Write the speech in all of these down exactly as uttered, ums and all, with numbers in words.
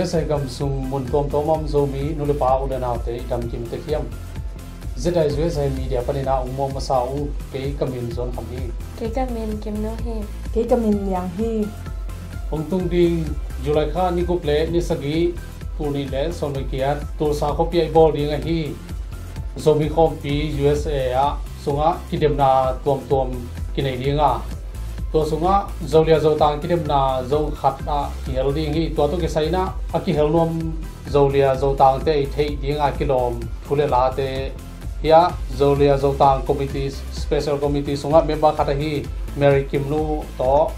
USA gam sung mun tuamtuam a om Zomi nu le pa u le naute i dam kim tek hiam? Z I USA Media panin ah hong muang masa uh, kei ka min Zuan Kham hi. Kei ka min Kim Nu hi. Kei ka min Niang hi. Hong tung ding July kha ni guk le ni sagih, tul nih le sawm le giat, Tulsa khuapi ah i bawl ding ahi Zomi khawmpi USA ah sungah kidemna tuamtuam kinei ding a, tua sungah Zolia Zotang kidemna zong khat ah kihel ding hi. Tua tawh kisai in ah a kihel nuam Zolia Zotangte i theih ding a kilawm thu le late hiah Zolia Zotang Committee, Special Committee sungah member khat ahi Mary Kim Nu tawh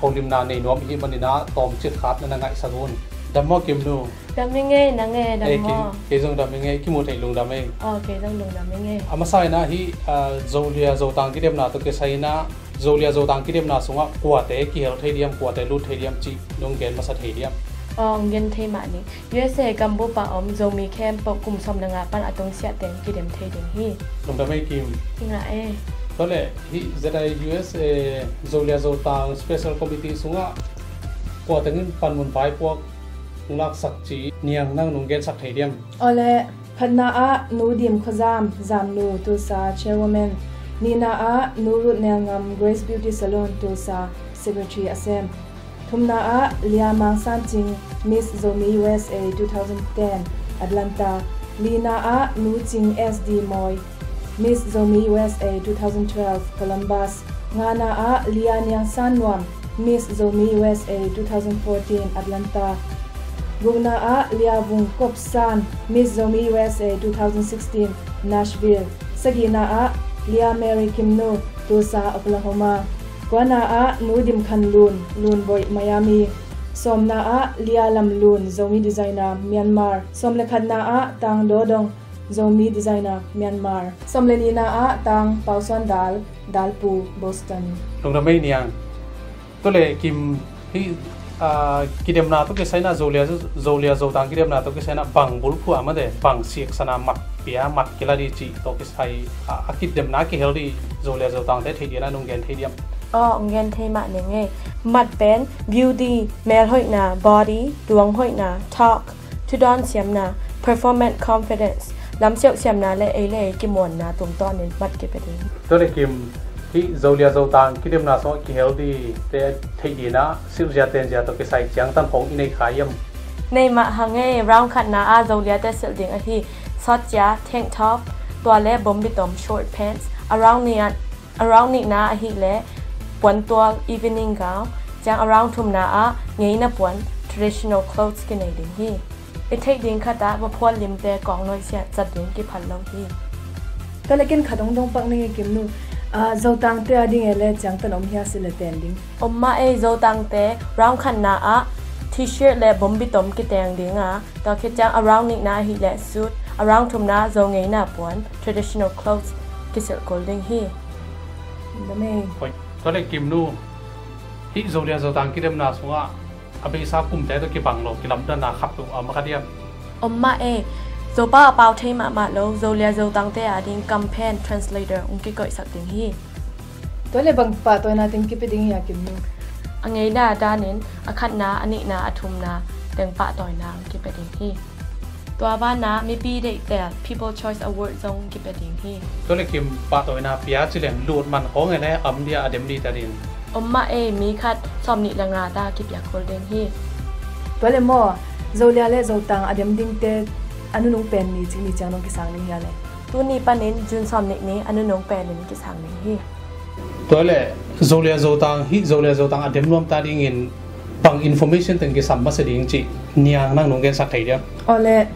holimna nei nuam i hih manin ah tawmcik khat na na ngaihsak un. Dam maw Kim Nu? Dam ing ei, nang e, dam maw? Kei zong dam ing ei, kimu thei lungdam ei. Aw, kei zong lungdam ing ei. A masa in ah hih, ah, Zolia Zotang kidemna tawh kisai in ah Zolia Zotang kidemna sungah kuate kihel thei diam, kuate lut thei diam cih nong gen masa thei diam? Aw, hong gen thei mah ning. USA gam bup ah om Zomi khempeuh kum sawm le nga pan a tungsiah teng kidem thei ding hi. Lungdam ei Kim. Hi ngah ei. Tua leh hih Z I USA Zolia Zotang Special Committee sungah kua teng in panmun vaipuak hong laksak cih Niang nang nong gensak thei diam? Aw le, khatna ah Nu Dim Khuazam, Zamnu, Tulsa, Chairwoman. Nihna ah Nu Ruth Nelngam, Grace Beauty Salon, Tulsa, Secretary a sem. Thumna ah Lia Mang San Cing, Miss Zomi USA two thousand ten, Atlanta. Lina ah Nu Cing S D Mawi, Miss Zomi USA two thousand twelve, Columbus. Ngana ah Lia Niang San Nuam, Miss Zomi USA two thousand fourteen, Atlanta. Gukna ah Lia Vung Kop San, Miss Zomi USA two thousand sixteen, Nashville. Sagihna ah Lia Mary Kim Nu, Tulsa, Oklahoma. Kuana ah Nu Dim Khan Lun, Lun Boih, Miami. Sawmna ah Lia Lam Lun, Zomi Designer, Myanmar. Sawm le khatna ah Tang Daw Dong, Zomi Designer, Myanmar. Sawm le nihna ah Tang Pau Suan Dal, Dalpu, Boston. Lungdam ei Niang. Tua leh Kim, hih, ah, kidemna tawh kisai in ah Zolia, Zolia Zotang kidemna tawh kisai in ah bang bulphuh a mate, bang siksana mat pia, mat kila ding cih tawh kisai, ah, a kidemna kihel ding Zolia Zotangte theih ding in ah nong gen thei diam? Aw, hong gen thei mah ning ei. Mat pen beauty, melhoihna, body, luanghoihna, talk, thudawn siamna, performance, confidence, lamsiauh siamna le ei le ei kimuanna tungtawnin mat kipia ding. Tua leh Kim, hih Zolia Zotang kidemna sungah kihel dingte theih ding in ah silhzia tenzia tawh kisai ciangtan khawng i nei kha hiam? Nei mah hang ei. Round khatna ah Zoliate silh ding ahi sawtcia, tank top, tua le bombi tom, short pants, a round nih ah A round nihna ahih leh puantual, evening gown, ciang a round thumna ah ngeina puan, traditional clothes, kinei ding hi. I theih ding khat ah va phual limte kawng nuaisiah zat ding kiphal lo hi. Tua leh ken khat hong dong pak ning ei Kim Nu. Ah, Zotangte a ding e le ciangtan om hia, silh le ten ding? Om mah ei. Zotangte round khatna ah T-shirt le bombi tom kiteng ding a, tua khit ciang a round nihna ahih leh suit, a round thumna Zo ngeina puan, traditional clothes, kisilh kul ding hi. Dam ei. Tua leh Kim Nu, hih Zolia Zotang kidemna sungah a beisa kumte tawh kibang lo kilamdanna khat uh a om kha diam? Om mah ei. Zopa a pau thei mahmah lo Zolia Zotangte a ding campaign translator hong kikoihsak ding hi. Tua leh bang pahtawina teng kipia ding hia Kim Nu? A ngeina danin a khatna, a nihna, a thumna teng pahtawina hong kipia ding hi. Tua banah mipi deihtel, People Choice Award, zong kipia ding hi. Tua leh Kim, pahtawina pia ci leng lut man khawng e le a om dia, a dem ding ta ding? Om mah ei. Mi khat sawmnih le nga ta kipia kul ding hi. Tua leh maw, Zolia le Zotang a dem dingte a nunung pen ni cih ni ciang dong kisang ding hia le? Tuni panin June sawmnih ni a nunung penin kisang ding hi. Tua leh Zolia Zotang, hih Zolia Zotang a dem nuam ta dingin bang information teng kisam masa ding cih Niang nang nong gensak thei diam? Aw leh,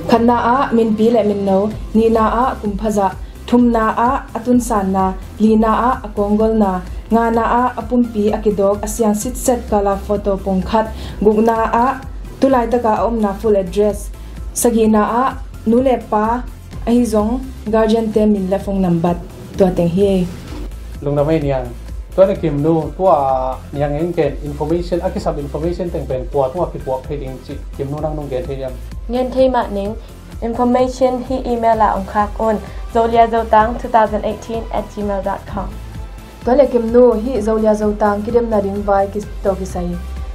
khatna ah minpi le minno, nihna ah kum phazah, thumna ah a tunsanna, lina ah a kawnggolna, ngana ah a pumpi a kidawk a siang sitset kala photo pung khat, gukna ah tulaitaka a omna full address, sagihna ah nu le pa, ahi zong guardian te min le phone nambat, tua teng hi. Lungdam ei Niang. Tua leh Kim Nu, tua Niang in gen information, a kisam information teng pen kua tungah kipuak thei ding cih Kim Nu nang nong gen thei diam? Gen thei mah ning. Information hih email ah hong khak un, zoliazotang two thousand eighteen at gmail dot com. Tua leh Kim Nu, hih Zolia Zotang kidemna ding vai ki-, tawh kisai,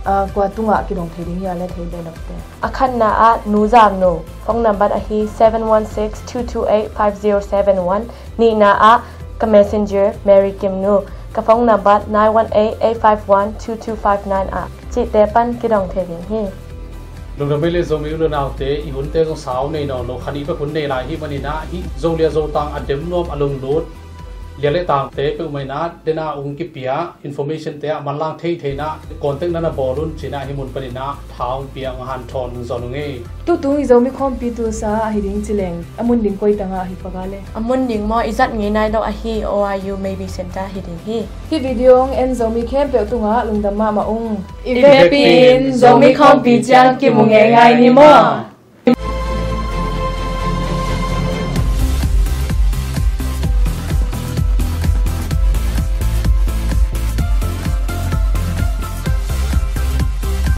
Ah, kua tungah kidong thei ding hi a le thei behlap te? A khatna ah Nu Zam No, phone number ahi seven one six two two eight five zero seven one. Nihna ah ka Messenger Mary Kim Nu, ka phone number nine one eight eight five one two two five nine ah cihte pan kidong thei ding hi. Lungdam ei le Zomi u le naute, i hunte zong sau nei nawn lo, khan i bek hun nei lai hi maninah, hih Zolia Zotang a dem nuam a lunglut lia le tangte peuhmah inah dena ung kipia information te ah manlang thei theinah contact nana bawl un cinah hih mun paninah tha ung pia ung hanthawn ung zon ung ei. Tutung i Zomi khawmpi tulsa ahi ding cileng a mun ding koi tangah ahi paga le? A mun ding maw, i zat ngei nai lo ahi, O R U Maybe Center ahi ding hi. Hih video ong en Zomi khempeuh tungah lungdam mahmah ung. I vekpi in Zomi khawmpi ciang kimu ngei ngai ni maw?